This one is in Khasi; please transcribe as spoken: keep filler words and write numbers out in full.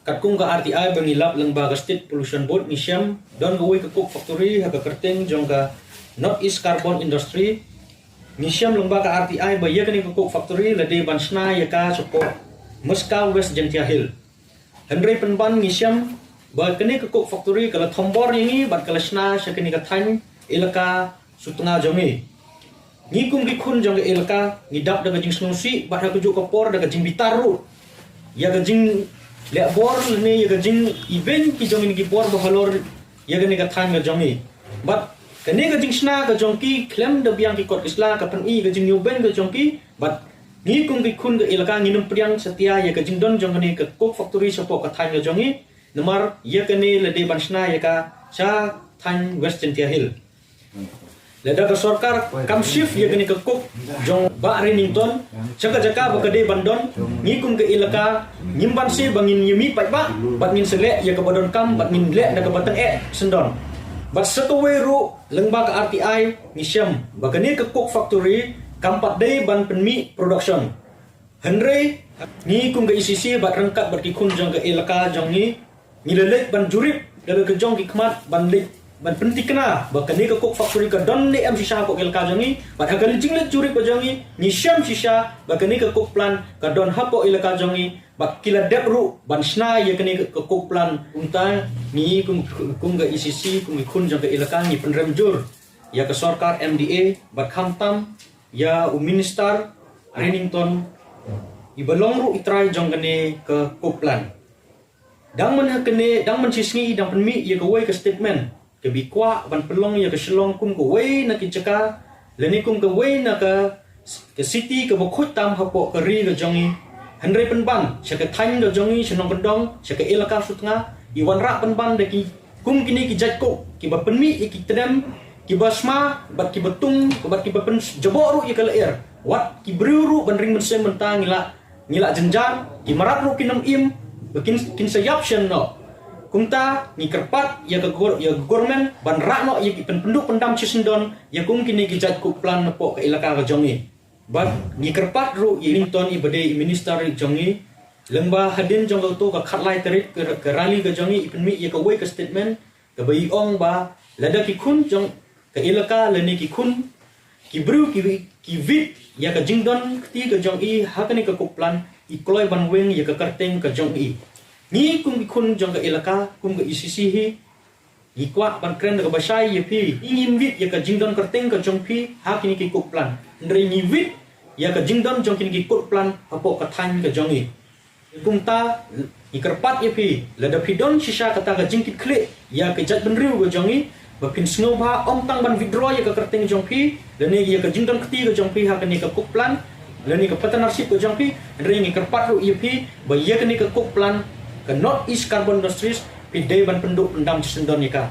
Katkum ka R T I ba ngi lap lyngba ka State Pollution Board, ngi shem don kawei ka coke factory ha ka kyrteng jong ka North East Carbon Industry. Ngi shem lyngba ka R T I ba ïa kane ka coke factory la dei ban shna ïa ka shapoh Muska, West Jaintia Hills. Hynrei pynban ngi shem ba kane ka coke factory ka la thombor ïa ngi bad ka la shna sha kane ka thaiñ elaka Sutnga jong ngi. Ngi kum ki khun jong ka elaka ngi dap da ka jingsngewsih bad ha kajuh ka por da ka jingbitar ruh ïa ka jingleh bor lane ïa ka jingibeiñ ki jong ngi ki bor ba halor ïa kane ka thaiñ ka jong ngi. Bad kane ka jingshna ka jong ki khlem da biang ki kot ki sla ka pyni ka jingïubeiñ ka jong ki. Bad ngi kum ki khun ka elaka ngin ym pdiang satia ïa ka jingdon jong kane ka coke factory shapoh ka thaiñ ka jong ngi. Namar ïa kane la dei ban shna ïa ka sha thaiñ West Jaintia Hills. Lada ka sorkar kam shift ïa kane ka coke jong Bah Rehnington sha ka jaka ba ka dei ban don, ngi kum ka elaka ngim banse ba ngin ïamih paidbah bad ngin sa leh ïa kaba donkam bad ngin leh da kaba tyngeh syndon. Bad sa kawei ruh lyngba ka R T I ngi shem ba kane ka coke factory kam pat dei ban pynmih production. Hynrei ngi kum ka E C C bad ryngkat bad ki khun jong ka elaka jong ngi, ngi la leit ban jurip da la ka jong ki khmat ban leit ban pynthikna ba kane ka coke factory ka don ne em shisha hapoh elaka jong ngi. Bad ha ka jingleit jurip ka jong ngi, ngi shem shisha ba kane ka coke plant ka don hapoh elaka jong ngi bad ki la dep ruh ban shna ïa kane ka coke plant. Kumta ngi kum, kum ka E C C, kum ki khun jong ka elaka ngi pynrem jur ïa ka sorkar M D A bad khamtam ïa u minister Rehnington, i ba long ruh i trai jong kane ka coke plant. Dang man ha kane, dang man shisngi dang pynmih ïa kawei ka statement ka ba i kwah ban pynlong ïa ka Shillong kum kawei na ki jaka lane kum kawei na ka, ka city kaba khuid tam hapoh ka ri ka jong ngi. Hynrei pynban sha ka thaiñ ka jong ngi, sha Nongkyndong, sha ka elaka Sutnga, i wanrah pynban da ki kum kine ki jait coke kiba pynmih ïa ki tdem kiba sma bad kiba tung bad kiba pynjaboh ruh ïa ka lyer. Wat ki briew ruh ban ring mynsiem mynta ngi la, ngi la jynjar, ki mrad ruh kin ym im ba kin, kin sa ïap shen noh. Kumta ngi kyrpad ïa ka gor-, ïa ka government ban rah noh ïa ki, pynduh pyndam shisyndon ïa kum kine ki jait coke plant napoh ka elaka ka jong ngi. Bad ngi kyrpad ruh ïa Rehnington i ba dei i minister jong ngi, lyngba hadien jong kato ka khatlai tarik ka, ka rally ka jong ngi, i pynmih ïa kawei ka statement kaba i ong ba lada ki khun jong ka elaka lane ki khun ki briew ki, ki wit ïa ka jingdon kti ka jong i ha kane ka coke plant, i kloi ban weng ïa ka kyrteng ka jong i. Ngi kum ki khun jong ka elaka, kum ka E C C hi, ngi kwah ban kren da kaba shai ïa phi, ngi ngim wit ïa ka jingdon kyrteng ka jong phi ha kine ki coke plant. Hynrei ngi wit ïa ka jingdon jong kine ki coke plant hapoh ka thaiñ ka jong ngi. Kumta ngi kyrpad ïa phi, lada phi don shisha kata ka jingkitkhlieh ïa ka jaitbynriew ka jong ngi, ba phin sngewbha ym tang ban withdraw ïa ka kyrteng jong phi lane ïa ka jingdon kti ka jong phi ha kane ka coke plant lane ka partnership ka jong phi. Hynrei ngi kyrpad ruh ïa phi ba ïa kane ka coke plant, ka North East Carbon Industries, phi dei ban pynduh pyndam shisyndon ïa ka.